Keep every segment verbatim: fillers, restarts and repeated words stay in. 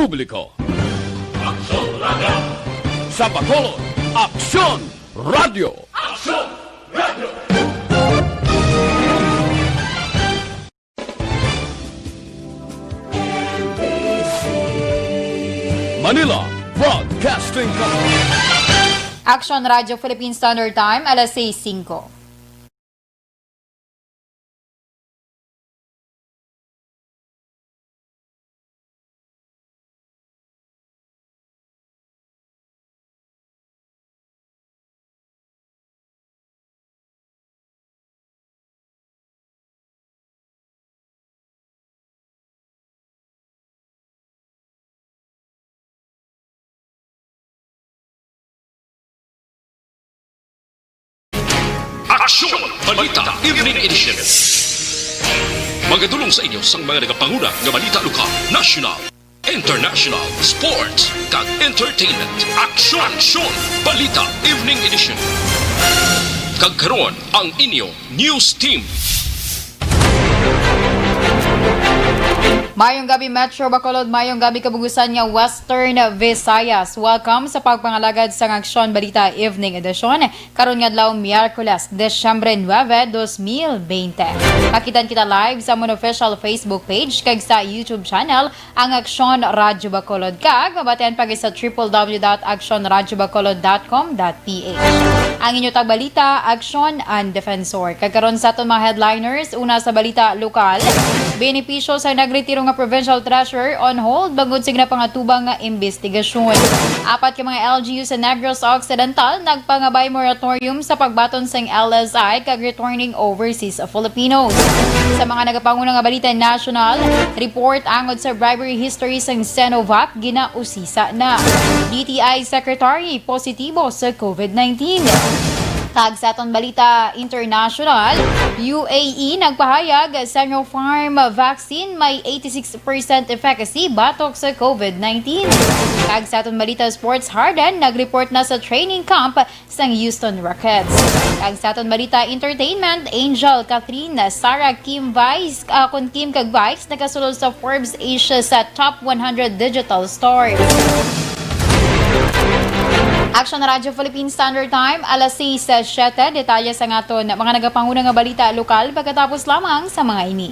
publiko. Aksyon Radio! Sa Bacolod, Aksyon Radio! Aksyon Radio! Manila Broadcasting Company. Aksyon Radio Philippine Standard Time, alas sais singko. Aksyon! Balita Evening Edition. Magadulong sa inyo sang mga nagapanguna nga balita lokal, national, international, sports, kag entertainment. Aksyon! Aksyon! Balita Evening Edition. Kag karon ang inyo news team. Mayong gabi, Metro Bacolod. Mayong gabi, kabug-usan nga Western Visayas. Welcome sa pagpangalagad sang Aksyon Balita Evening Edition. Karon nga adlaw, Miyerkules, Disyembre nuebe, dos mil bente. Makitan kita live sa amon official Facebook page kag sa YouTube channel, ang Aksyon Radyo Bacolod, kag mabatian pa gid sa triple W dot aksyon radyo bacolod dot com dot P H. Ang inyo tagbalita, Aksyon and Defensor. Kag karon sa aton mga headliners, una sa balita lokal, benepisyo sa nagretiro nga provincial treasurer on hold bangod sa ginapangatubang nga imbestigasyon. Apat ka mga L G U sa Negros Occidental nagpangabay moratorium sa pagbaton sang L S I kag returning overseas Filipinos. Sa mga nagapanguna nga balita national, report angod sa bribery history sang Sinovac ginausisa na. D T I Secretary positibo sa COVID nineteen. Kag sa aton balita international, U A E nagpahayag Sinopharm vaccine may eighty-six percent efficacy batok sa COVID nineteen. Kag sa aton balita sports, Harden nag-report na sa training camp sang Houston Rockets. Kag sa aton balita entertainment, Angel, Catherine, Sarah, Kim Vice, ah, kun Kim kag Vice nakasulod sa Forbes Asia sa Top one hundred Digital Stars. Action Radio Philippine Standard Time, alas sais siyete. Detalye sa aton mga nagapanguna nga balita lokal pagkatapos lamang sa mga ini.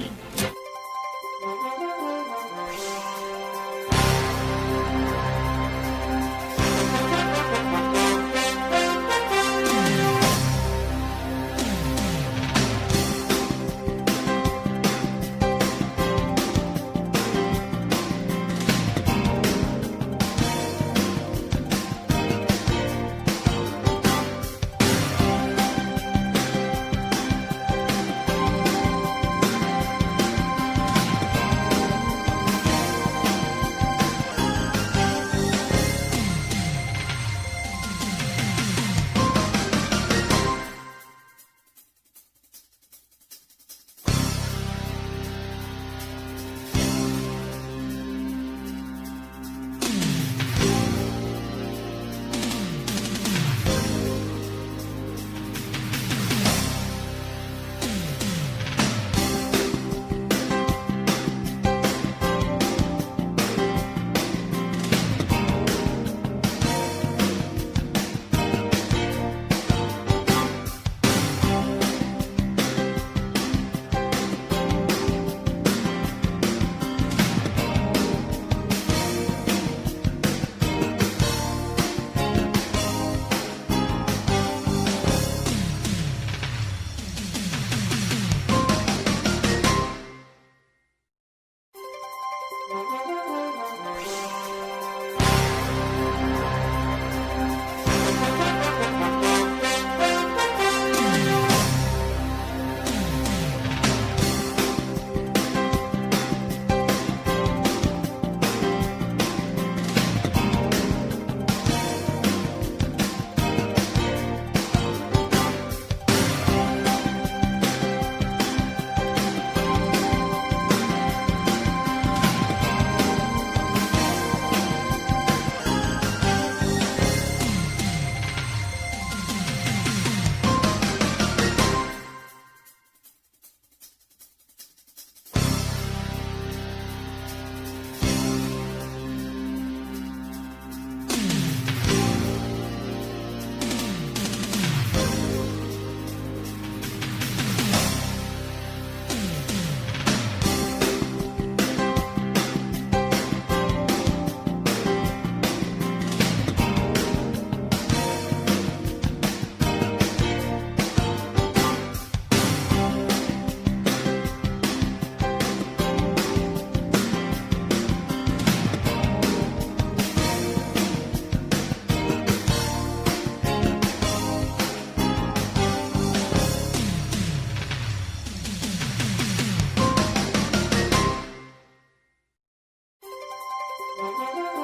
Philippine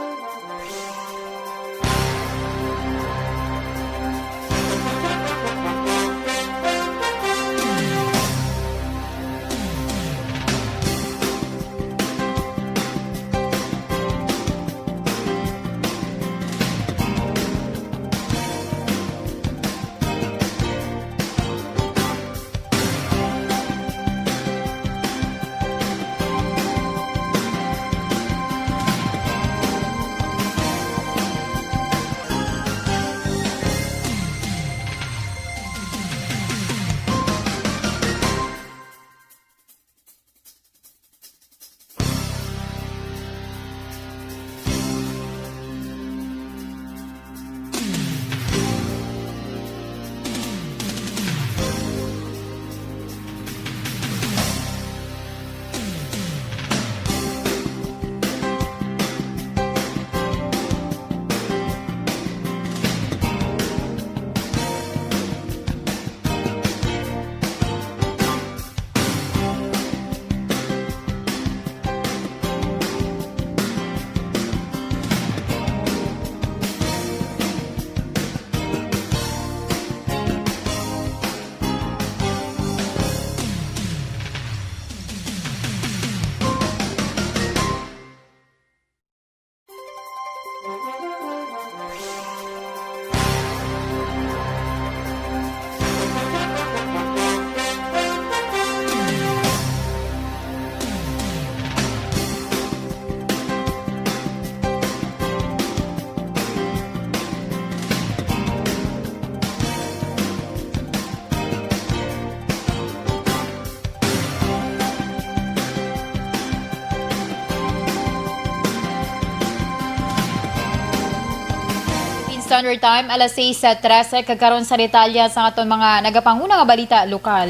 Standard Time, alas sais trese, kag karon sa detalye sa aton mga nagapanguna nga balita lokal.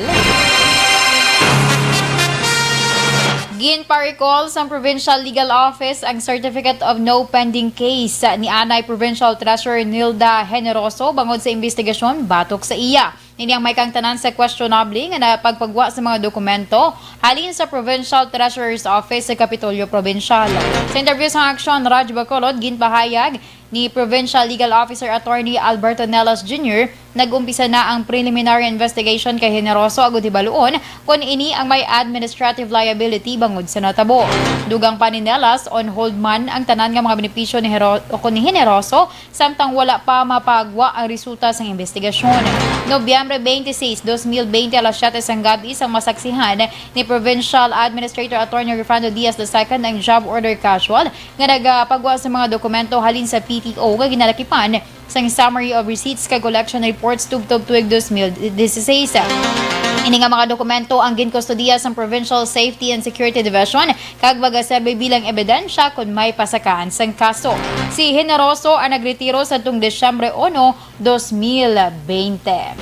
Ginpa-recall sang Provincial Legal Office ang Certificate of No Pending Case ni anay Provincial Treasurer Nilda Generoso bangod sa imbestigasyon batok sa iya. Ini ang may kaangtanan sa questionable nga na pagpagwa sa mga dokumento halin sa Provincial Treasurer's Office sa Kapitolyo Provincial. Sa interview sa Aksyon Radyo Bacolod, ginpahayag ni Provincial Legal Officer Attorney Alberto Nelas Junior, nag-umpisa na ang preliminary investigation kay Generoso agud hibaluon kon ini ang may administrative liability bangod sa natabo. Dugang pa ni Nelas, on hold man ang tanan nga mga benepisyo ni Hero-, o ni Generoso samtang wala pa mapagwa ang resulta sang imbestigasyon. Nobyembre twenty-six, dos mil bente, alas siyete sang gab-i, sang masaksihan ni Provincial Administrator Attorney Rifando Diaz the second ang job order casual nga nagapagwa sa mga dokumento halin sa P T O nga ginalakipan sang Summary of Receipts kag Collection Reports tubtob tuig dos mil dieciséis. Ini nga mga dokumento ang ginkustodiya sang Provincial Safety and Security Division kag magaserbi bilang ebidensya kon may pasakaan sang kaso. Si Generoso ang nagretiro sadtong Disyembre uno, dos mil bente.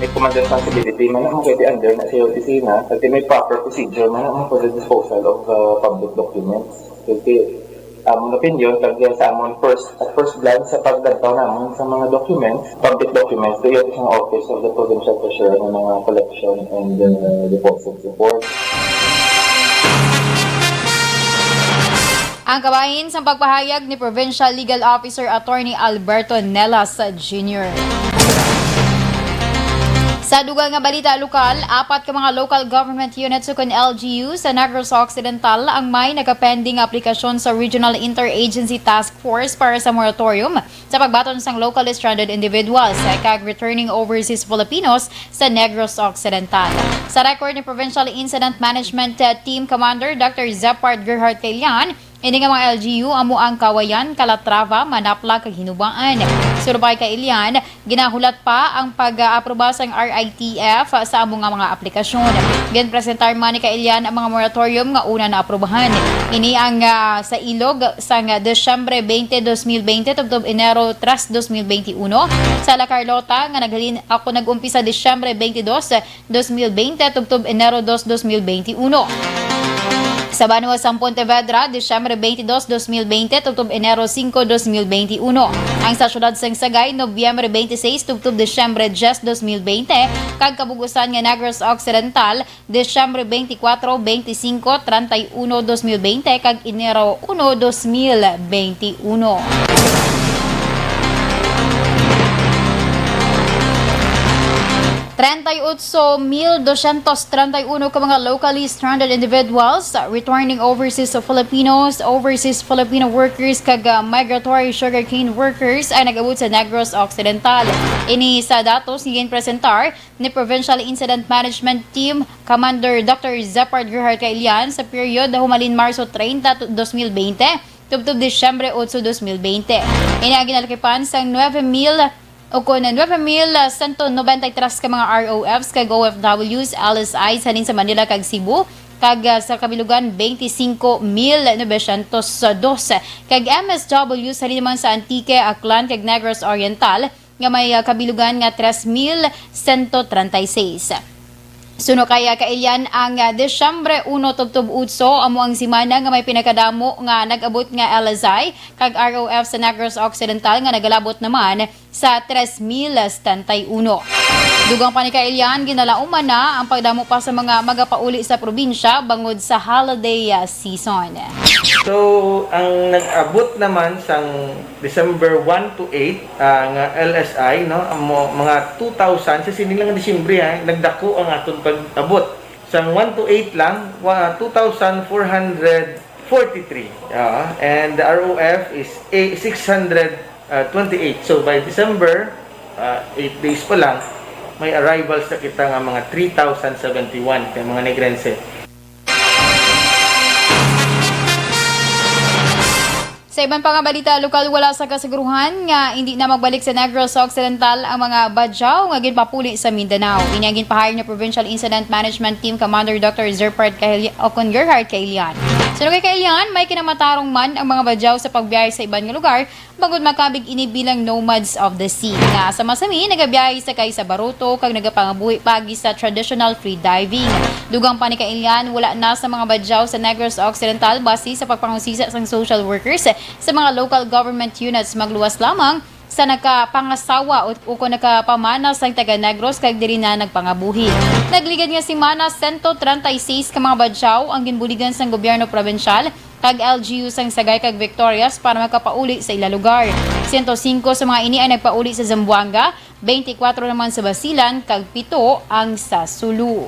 May command responsibility man mo kay under na sa opisina, kag may proper procedure man mo for the disposal of uh, public documents. Kasi amon opinion, kag sa amon first, at first glance sa paglantaw namon sa mga documents, public documents, dayon sa Office of the Provincial Treasurer ng mga collection and uh, deposit report. Ang kabahin sang pagpahayag ni Provincial Legal Officer Attorney Alberto Nelas Junior. Sa dugang nga balita lokal, apat ka mga local government units ukon L G U sa Negros Occidental ang may nagapending nga aplikasyon sa Regional Interagency Task Force para sa moratorium sa pagbaton sang locally stranded individuals kag returning overseas Filipinos sa Negros Occidental. Sa record ni Provincial Incident Management Team Commander Doctor Zepard Gerhard Caillan, ini nga mga L G U amo ang Kawayan, Calatrava, Manapla, kag Hinubaan. Survey kay Ilian, ginahulat pa ang pag-aaproba sang R I T F sa amo nga mga aplikasyon. Ginpresentar man ni Kailian ang mga moratorium nga una naaprubahan. Ini ang ah, sa ilog sang Disyembre twenty, dos mil bente tubtob Enero tres, dos mil bente uno. Sa La Carlota nga naghalin ako nag-umpisa Disyembre twenty-dos, dos mil bente tubtob Enero dos, dos mil bente uno. Sa banwa sang Pontevedra, Disyembre twenty-two, twenty twenty, tubtob Enero singko, dos mil benti uno. Ang sa siyudad sang Sagay, Nobyembre twenty-six, tubtob Disyembre diyes, dos mil benti, kag kabug-usan nga Negros Occidental, Disyembre twenty-four, twenty-five, treinta y uno, dos mil benti, kag Enero uno, dos mil benti uno. Treinta y ocho mil doscientos treinta y uno ka mga locally stranded individuals, returning overseas Filipinos, overseas Filipino workers, kag, ah, migratory sugarcane workers ang nag-abot sa Negros Occidental. Ini sa datos nga ginpresentar ni Provincial Incident Management Team Commander Doctor Zepard Gerhard Kailian sa period humalin Marso treinta, dos mil benti, tubtob Disyembre otso, dos mil benti. Ini ang ginalakipan sang nuebe mil o kon nuebe mil sento nobenta y tres ka mga R O Fs kag O F Ws, L S Is halin sa Manila kag Cebu, kag, ah, sa kabilugan, twenty-cinco mil novecientos dos, kag M S Ws halin naman sa Antique, Aklan, kag Negros Oriental, nga may, ah, kabilugan nga tres mil sento treinta y seis. Suno kay, ah, Kailian, ang, ah, Disyembre uno tubtob otso amo ang semana nga may pinakadamo nga nag-abot nga L S I kag R O F sa Negros Occidental, nga nagalabot naman sa tres mil setenta y uno. Dugang pa ni Kailian, ginalauman na ang pagdamo pa sa mga magapauli sa probinsya bangod sa holiday, ah, season. So, ang nag-abot naman sang December one to eight, ah, nga L S I, no, amo, mga two thousand, sa sining lang Disyembre, ha, nagdako ang aton pag-abot. Sang one to eight lang, wa-, two thousand four hundred forty-three. Ah, and the R O F is a-, six hundred twenty-eight. So, by December, ah, eight days pa lang, may arrivals na kita nga mga three thousand seventy-one kay mga Negrense. Sa iban pa nga balita lokal, wala sa kasiguruhan nga hindi na magbalik sa Negros Occidental ang mga badyaw nga ginpapuli sa Mindanao. Ini ang ginpahayag ni Provincial Incident Management Team Commander Doctor Zerpart Kahil-, o kon Gerhard Kailian. Suno kay Kailian, may kinamatarong man ang mga badyaw sa pagbiyahe sa iban nga lugar bangod makabig ini bilang nomads of the sea, nga sa masami nagabiyahe sa kay sa baruto kag nagapangabuhi paagi sa traditional free diving. Dugang pa ni Kailian, wala na sa mga badyaw sa Negros Occidental basi sa pagpangusisa sang social workers sa mga local government units, magluwas lamang sa nakapangasawa o, o kon nakapamana sang taga Negros kag diri na nagpangabuhi. Nagligad nga semana, sento treinta y seis ka mga badyaw ang ginbuligan sang gobyerno probinsyal kag L G U sang Sagay kag Victorias para makapauli sa ila lugar. Sento singko sa mga ini ang nagpauli sa Zamboanga, twenty-four naman sa Basilan, kag pito ang sa Sulu.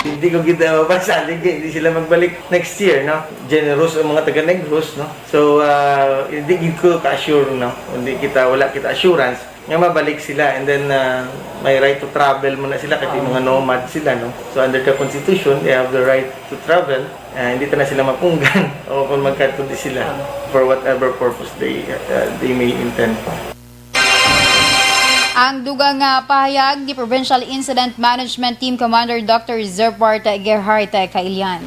Hindi ko kita mapasalig, eh. Hindi sila magbalik next year, no? Generous ang mga taga Negros, no? So, ah, hindi gid ko ka-assure, no? Hindi kita, wala kita assurance nga mabalik sila. And then, ah, may right to travel man na sila, kasi mga nomad sila, no? So, under the constitution, they have the right to travel. Ah, hindi ta na sila mapunggan o kung magkatuloy sila for whatever purpose they, ah, they may intend. Ang dugang nga pahayag ni Provincial Incident Management Team Commander Doctor Zerbart Gerhart Kailian.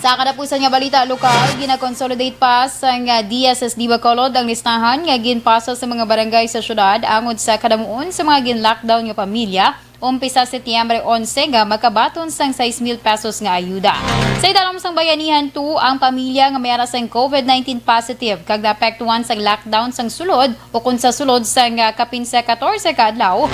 Sa katapusan nga balita lokal, gina-consolidate pa sang D S S D Bacolod ang listahan nga ginpasa sa mga barangay sa syudad angod sa kadamuon sa mga gin-lockdown nga pamilya umpisa Setyembre onse nga makabaton sang sais mil pesos nga ayuda. Sa idalom sang Bayanihan two, ang pamilya nga may ara sang COVID nineteen positive kag naapektuhan sang lockdown sang sulod o kon sa sulod sang, ah, kapin sa katorse ka adlaw,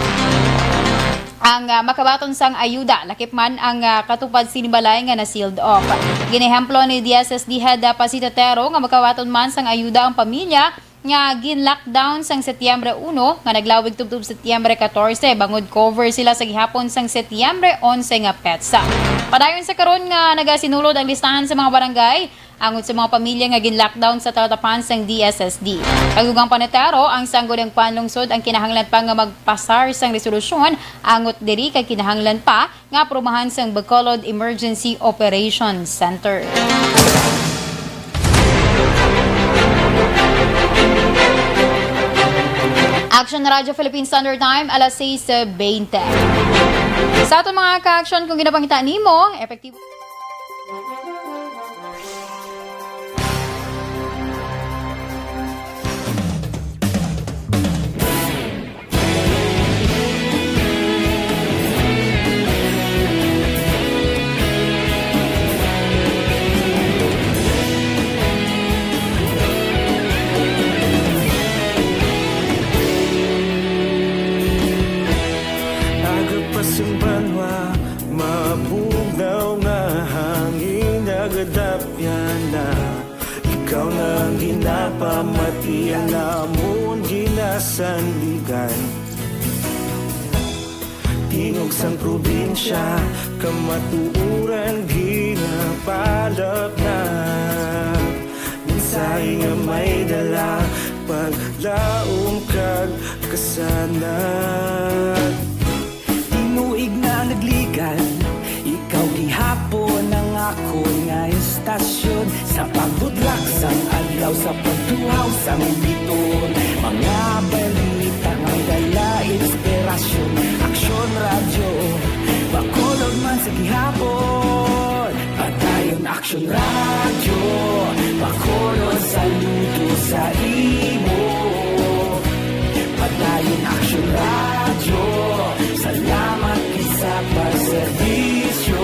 ang, ah, makabaton sang ayuda, lakip man ang, ah, katupad sini balay nga na-sealed off. Ginehemplo ni D S S D Head, ah, Pasita Tero nga makabaton man sang ayuda ang pamilya nga gin-lockdown sang Setyembre uno nga naglawig tubtob Setyembre katorse, bangod cover sila sa gihapon sang Setyembre onse nga petsa. Padayon sa karon nga nagasinulod ang listahan sa mga barangay angod sa mga pamilya nga gin-lockdown sa talatapan sang D S S D. Kag dugang pa ni Tero, ang Sangguniang Panlungsod ang kinahanglan pa nga magpasar sang resolusyon angod diri kag kinahanglan pa nga aprubahan sang Bacolod Emergency Operation Center. Action Radyo Philippine Standard Time, alas sais bente. Sa aton mga ka-action, kung ginapangita nimo, epektibo. na, ikaw na ang ginapamati, ang amon ginasandigan. Tingog sang probinsya, kamatuoran ginapalapnag. Mensahe nga may dala, paglaom kag kasanag. Tinuig na nagligan, ikaw gihapon ang akon nga estasyon. Sa pagbudlak sang adlaw, sa pagtuhaw sang biton, mga balita nga dala inspirasyon. Aksyon Radyo, Bacolod man sa gihapon. Padayon Aksyon Radyo, Bacolod, saludo sa imo. Padayon Aksyon Radyo, salamat gid sa pagserbisyo.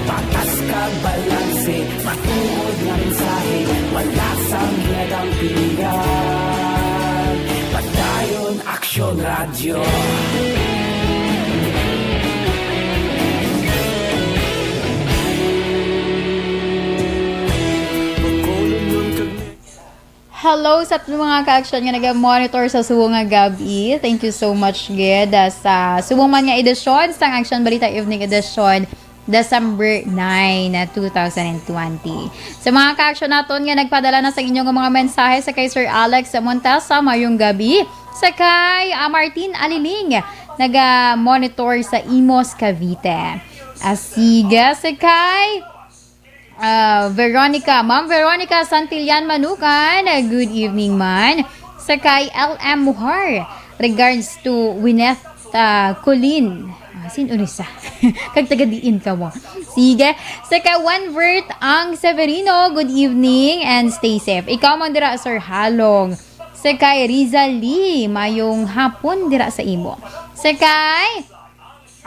Patas kag balanse, matuod nga mensahe, wala sang ginadampingan. Padayon Aksyon Radyo. Hello sa aton mga ka-aksyon nga naga-monitor sa subong nga gab-i. Thank you so much gid, ah, sa subong man nga edisyon sang Aksyon Balita Evening Edition, December nine, two thousand and twenty. Sa mga ka-aksyon naton nga nagpadala na sa inyo nga mga mensahe, sa kay Sir Alex Montesa, mayong gabi. Sa kay, ah, Martin Aliling, naga-monitor sa Imus, Cavite. Ah, sige, sa kay Ah, Veronica, Ma'am Veronica Santillan Manukan, ah, good evening man. Sa kay L M Muhar, regards to Wineth, ah, Colin. Ah, sin-o ni sa? Kag taga diin ka mo? Sige. Sa kay Wanvert Ang Severino, good evening and stay safe. Ikaw man dira, Sir Halong. Sa kay Rizali, mayong hapon dira sa imo. Sa kay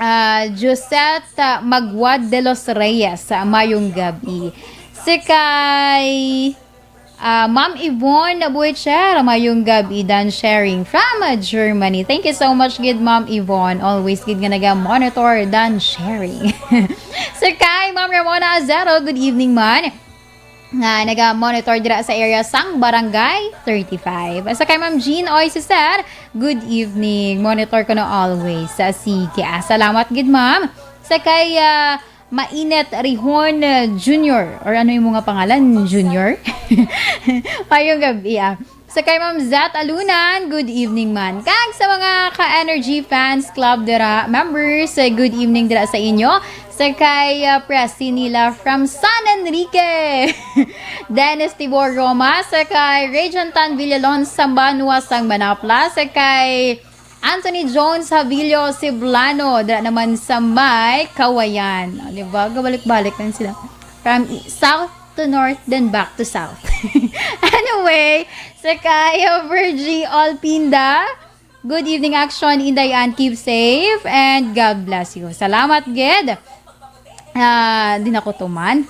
Ah, Josette, ah, Magwad de los Reyes, ah, mayong gabi. Si kay, ah, Ma'am Yvonne Buicher, mayong gabi, Dan Sharing from, ah, Germany. Thank you so much gid, Ma'am Yvonne. Always gid nga naga-monitor, Dan Sharing. Si kay Ma'am Ramona Azero, good evening man. Nga naga-monitor dira sa area sang Barangay thirty-five. Sa kay Ma'am Jean Oy Cesar, good evening. Monitor ko na always. Ah, sige, ah, salamat gid, ma'am. Sa kay, ah, Mainit Rihon, ah, Junior, or ano yung mga pangalan, Junior? Mayong gabi, ah. Sa kay Ma'am Zat Alunan, good evening man. Kag sa mga Ka-Energy Fans Club dira, members, eh, good evening dira sa inyo. Sa kay, ah, Presi nila from San Enrique, Dennis Tibor Roma. Sa kay Regentan Villalon Sambanua sang Manapla. Sa kay Anthony Jones Havillo Siblano, dira naman sa may Kawayan. O, di ba? Gabalik-balik lang sila. From i-, south to north, then back to south. Anyway, sa kay Virgie Olpinda, good evening, Action Inday Ann. Keep safe and God bless you. Salamat gid. Ah, di na ko tuman.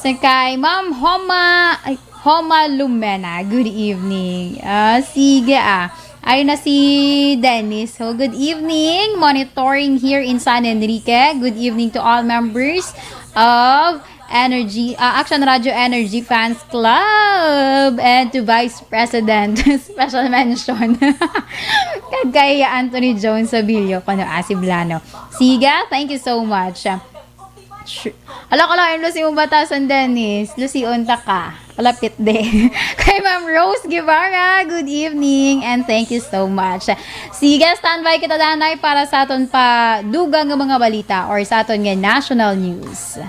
Sa kay Ma'am Homa, ay, Homa Lumena. Good evening. Ah, sige, ah. Ayun na si Dennis. So, good evening. Monitoring here in San Enrique. Good evening to all members of Energy, ah, Action Radio Energy Fans Club and to Vice President. Special mention. Kag kay Anthony Jones Sabilio, kuno, ah, Siblano. Siga, thank you so much. Sure. Ala ko lang, lusi mo batasan, Dennis. Lusi unta ka. Palapit de. Kay Ma'am Rose Guevara, good evening and thank you so much. Sige, standby kita danay para sa aton pa dugang nga mga balita or sa aton nga national news.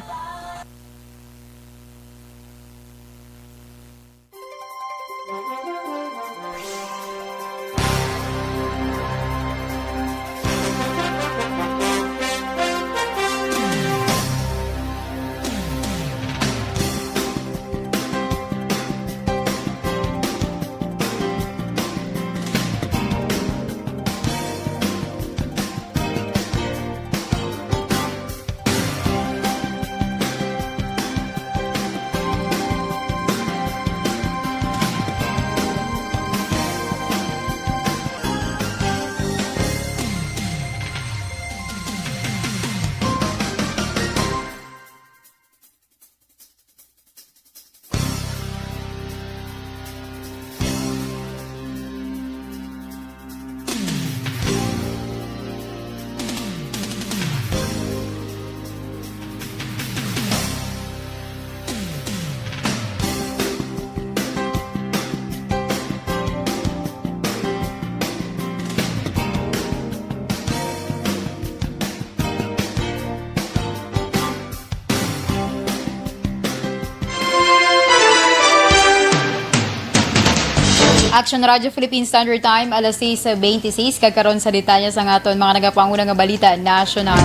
Action Radio Philippine Standard Time, alas sais beintiseis, kag karon sa detalye sa aton mga nagapanguna nga balita nasyonal.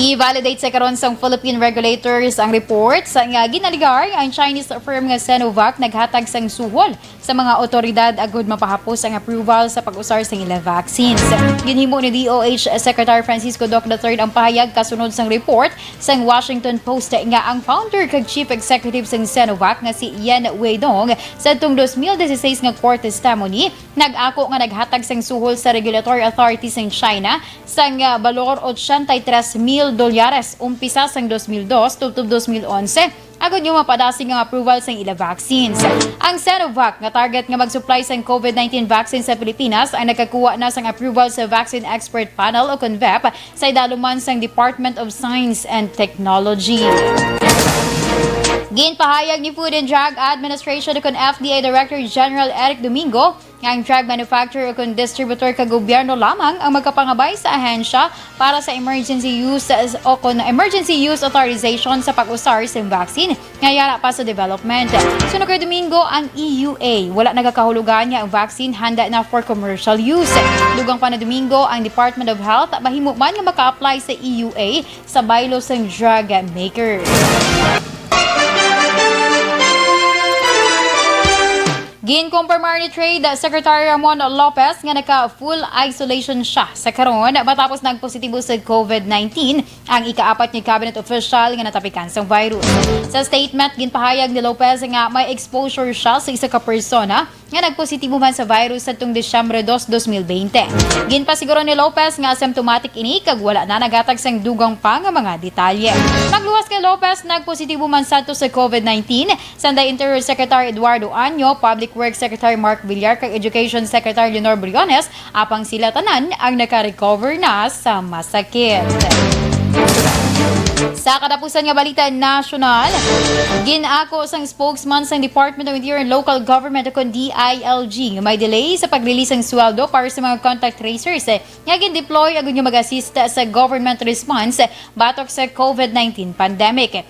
I-validate sa karon sang Philippine regulators ang report sa nga ginaligar ang Chinese firm nga Sinovac naghatag sang suhol sa mga awtoridad agud mapahapos ang approval sa pag-usar sang ila vaccines. Ginhimo ni D O H Secretary Francisco Doc the third ang pahayag kasunod sang report sang Washington Post nga ang founder kag chief executive sang Sinovac nga si Yen Weidong sadtong dos mil dieciséis nga court testimony nag-ako nga naghatag sang suhol sa regulatory authority sang China sang, ah, balor ochenta y tres mil dolyares umpisa sang dos mil dos tubtob dos mil onse, agud nga mapadasig ang approval sang ila vaccines. Ang Sinovac nga target nga mag-supply sang COVID nineteen vaccine sa Pilipinas ang nakakuha na sang approval sa Vaccine Expert Panel o kon vep sa idalom man sang Department of Science and Technology. Ginpahayag ni Food and Drug Administration o kon F D A Director General Eric Domingo nga ang drug manufacturer o kon distributor ka gobyerno lamang ang magkapangabay sa ahensya para sa emergency use o kon emergency use authorization sa pag-usar sa vaccine nga yara pa sa development. Suno kay Domingo, ang E U A wala nagakahulugan nga ang vaccine handa na for commercial use. Dugang pa ni Domingo, ang Department of Health mahimo man nga maka-apply sa E U A sa baylo sang drug maker. Ginkumpirmar ni Trade Secretary Ramon Lopez nga naka-full isolation siya sa karon matapos nagpositibo sa COVID nineteen ang ikaapat nga cabinet official nga natapikan sang virus. Sa statement, ginpahayag ni Lopez nga may exposure siya sa isa ka persona nga nagpositibo man sa virus sadtong Disyembre dos, dos mil bente. Ginpasiguro ni Lopez nga asymptomatic ini kag wala na naghatag sang dugang pa nga mga detalye. Magluwas kay Lopez, nagpositibo man sadto sa COVID nineteen, sanday Interior Secretary Eduardo Año, Public Works Secretary Mark Villar, kag Education Secretary Leonor Briones, apang sila tanan ang naka-recover na sa masakit. Sa katapusan nga balita nasyonal, gin-ako sang spokesman sang Department of Interior and Local Government o kon D I L G nga may delay sa pag-release sang sweldo para sa mga contact tracers, eh, nga gin-deploy agud nga mag-assist sa government response batok sa COVID nineteen pandemic.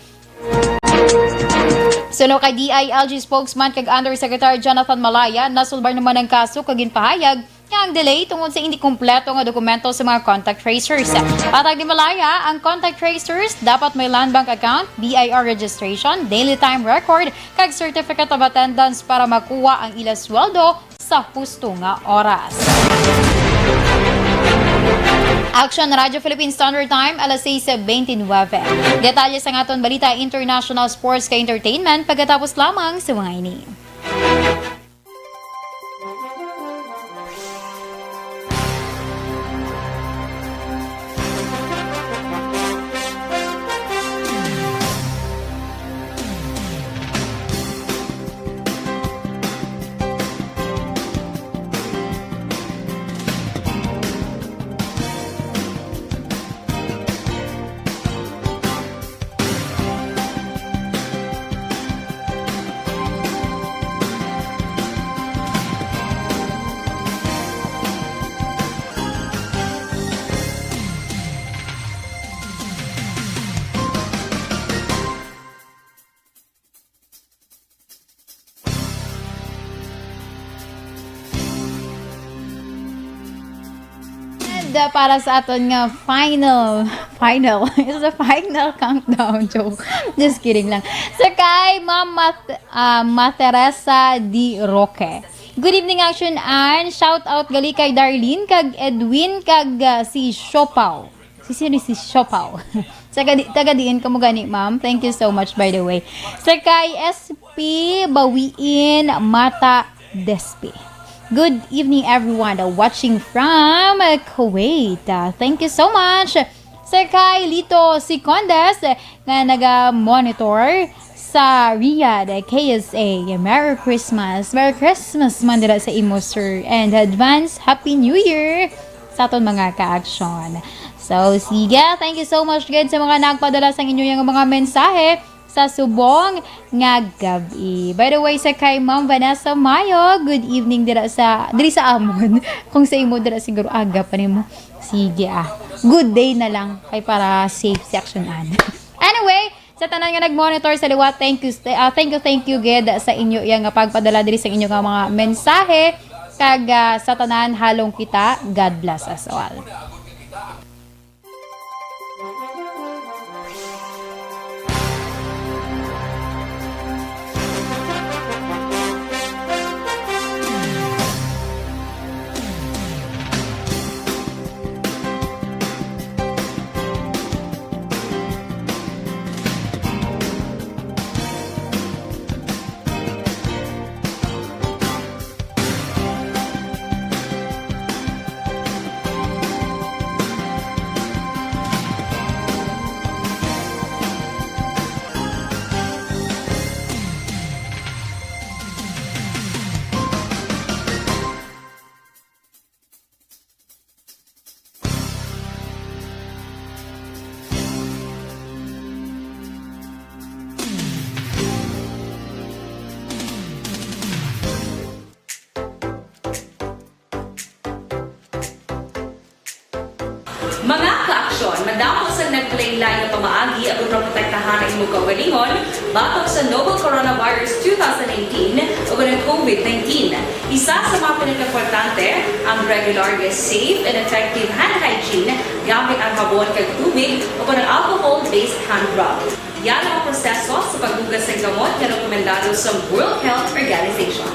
Suno kay D I L G spokesman kag Undersecretary Jonathan Malaya, nasulbar naman ang kaso kag ginpahayag nga ang delay tungod sa hindi kompleto nga dokumento sa mga contact tracers. Patag ni Malaya, ang contact tracers dapat may land bank account, B I R registration, daily time record, kag certificate of attendance para makuha ang ila sweldo sa husto nga oras. Action Radio Philippine Standard Time, alas sais beintinuebe. Detalye sa aton balita, international, sports, kag entertainment pagkatapos lamang sa mga ini. And, uh, para sa aton nga final, final, it's a final countdown, joke. Just kidding lang. Sa kay Ma'am Math-, ah, Matheresa D. Roque. Good evening, Action Ann. Shout out gali kay Darlene, kag Edwin, kag, ah, si Siopaw. Si sino si Siopaw? Taga di-, taga diin kamo gani, ma'am? Thank you so much, by the way. Sa kay S P Bawiin Mata Despe. Good evening, everyone, uh, watching from, uh, Kuwait. Uh, thank you so much. Sa kay Lito Sicondes, uh, nga naga-monitor sa Riyadh, K S A. Merry Christmas. Merry Christmas man dira sa imo, sir. And advance Happy New Year sa aton mga ka-action. So, sige, thank you so much gid sa mga nagpadala sang inyo nga mga mensahe sa subong nga gab-i. By the way, sa kay Ma'am Vanessa Mayo, good evening dira sa, diri sa amon. Kung sa imo dira siguro aga pa nimo. Sige, ah. Good day na lang kay para safe si Action Ann. Anyway, Sa tanan nga nag-monitor sa liwat, thank you, st-, ah, thank you, thank you gid sa inyo iya nga pagpadala diri sa inyo nga mga mensahe. Kag, ah, sa tanan, halong kita, God bless us all. Mga ka-aksyon, madamo sang naglain-lain nga pamaagi ang pagprotektahan ang imong kaugalingon batok sa novel coronavirus two thousand nineteen o kanang COVID nineteen. Isa sa mga pinakaimportante, ang regular nga safe and effective hand hygiene gamit ang habon kag tubig o kanang alcohol-based hand rub. Yara ang proseso sa paghugas sang kamot nga rekomendado sa World Health Organization.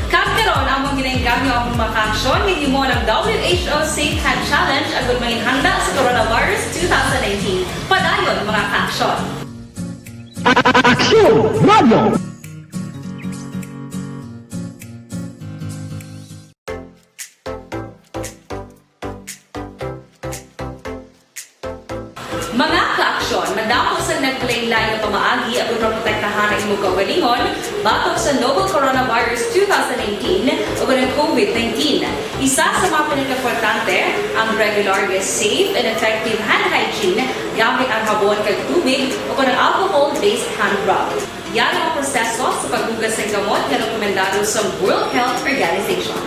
Kag karon, among ginainggam ang mga kaaksyon nga gihimo ng W H O Safe Hand Challenge agud manginhanda sa coronavirus two thousand nineteen. Padayon, mga kaaksyon. Aksyon Radio! Mga kaaksyon, madamo sang naglain-lain nga pamaagi ang pagprotektahan ang imong kaugalingon batok sa novel coronavirus two thousand nineteen o kanang COVID nineteen. Isa sa mga pinakaimportante, ang regular nga safe and effective hand hygiene gamit ang habon kag tubig o kanang alcohol-based hand rub. Yara ang proseso sa paghugas sang kamot nga rekomendado sa World Health Organization.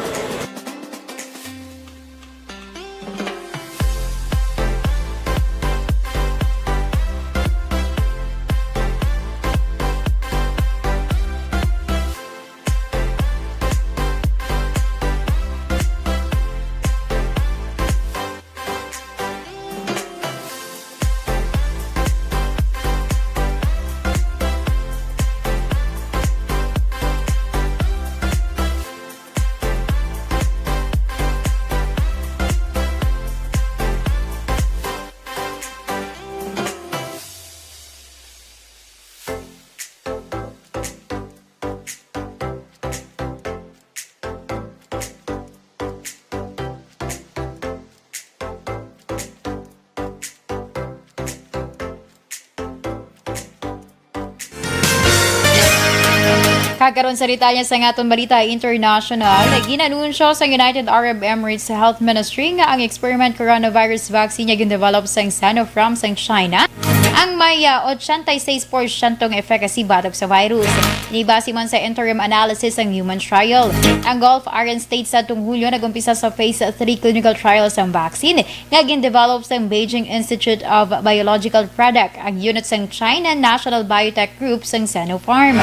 Kag karon sa detalye sa aton balita international, ginanunsyo sa United Arab Emirates Health Ministry nga ang experiment coronavirus vaccine nga gin-develop sang Sinopharm sang China ang may, ah, ochenta y seis porsyento nga efekasiba batok sa virus. Ini base man sa interim analysis sang human trial. Ang Gulf Island States sa atong Hulyo nag-umpisa sa phase three clinical trial sang vaccine nga gin-develop sang Beijing Institute of Biological Product, ang unit sang China National Biotech Group sang Sinopharm.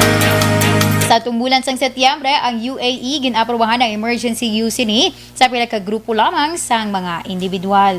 Sa atong bulan sang Setyembre, ang U A E gin-aprubahan ang emergency use sini sa pila ka grupo lamang sang mga individual.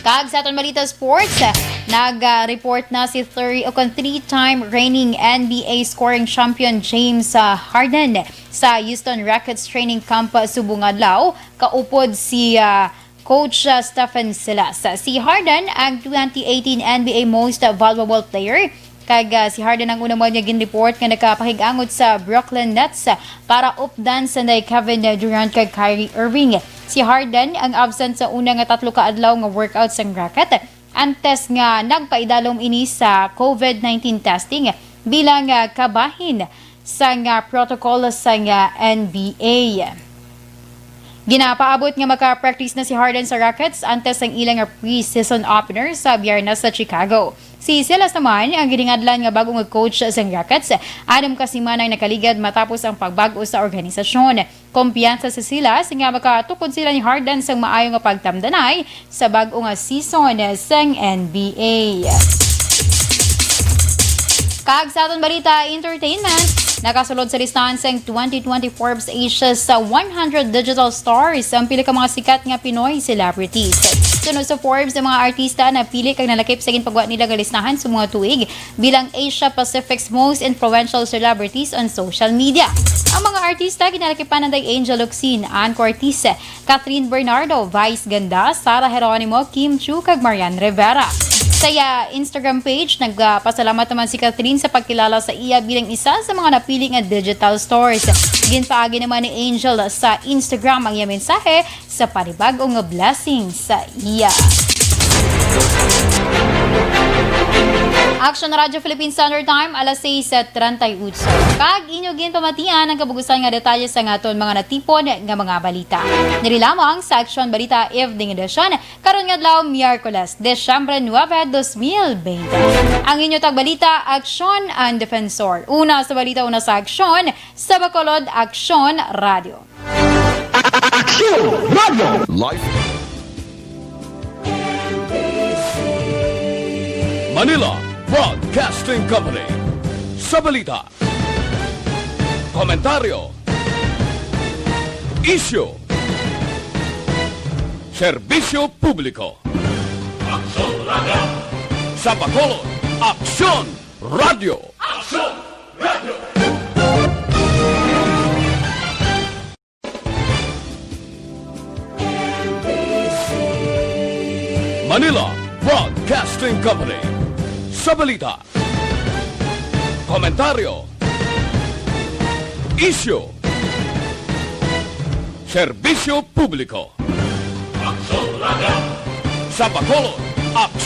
Kag sa aton balita sports, nag-report na si three, o kon three-time reigning N B A scoring champion James, ah, Harden sa Houston Rockets training camp subong adlaw, kaupod si, ah, Coach, ah, Stephen Silas. Si Harden ang twenty eighteen N B A Most Valuable Player, kag, ah, si Harden ang una man nga gin-report nga nakapakig-angot sa Brooklyn Nets, ah, para updan sanday Kevin Durant kag Kyrie Irving. Si Harden ang absent sa una nga tatlo ka adlaw nga workout sang Rocket, antes nga nagpaidalom ini sa covid nineteen testing bilang, ah, kabahin sang, ah, protocol sang, ah, N B A. Ginapaabot nga maka-practice na si Harden sa Rockets antes sang ila nga pre-season opener sa Biyernes sa Chicago. Si Silas naman ang ginhingadlan nga bag-o nga coach sang Rockets, anom ka semana ang nakaligad matapos ang pagbag-o sa organisasyon. Kumpiyansa si Silas nga makatukod sila ni Harden sang maayo nga pagtamdanay sa bag-o nga season sang N B A. Kag sa aton balita, entertainment, nakasulod sa listahan sang twenty twenty Forbes Asia sa one hundred digital stars ang pila ka mga sikat nga Pinoy celebrities. Sunod sa Forbes, ang mga artista napili kag nalakip sa ginpagwa nila nga listahan sa mga tuig bilang Asia Pacific's most influential celebrities on social media. Ang mga artista ginalakipan anday Angel Locsin, Ann Curtis, Catherine Bernardo, Vice Ganda, Sara Geronimo, Kim Chiu, kag Marian Rivera. Sa iya Instagram page, nagpasalamat naman si Catherine sa pagkilala sa iya bilang isa sa mga napili nga digital stars. Ginpaagi naman ni Angel sa Instagram ang iya mensahe sa panibag-o nga blessing sa iya. Action Radio Philippine Standard Time, alas sais treinta y ocho. Kag inyo ginpamatian ang kabug-usan nga detalye sa aton mga natipon nga mga balita. Diri lamang sa Action Balita Evening Edition, karon nga adlaw, Miyerkules, Disyembre nuebe, dos mil bente. Ang inyo tagbalita, Aksyon ang Defensor. Una sa balita, una sa aksyon, sa Bacolod, Aksyon Radio. Aksyon Radio. Live. Manila Broadcasting Company. Sa balita, komentaryo, isyu, serbisyo publiko. Aksyon Radio. Sa Bacolod, Aksyon Radio. Aksyon Radio. Manila Broadcasting Company. Sa balita, komentaryo, isyu, serbisyo publiko. Aksyon Radio. Sa Bacolod, Aksyon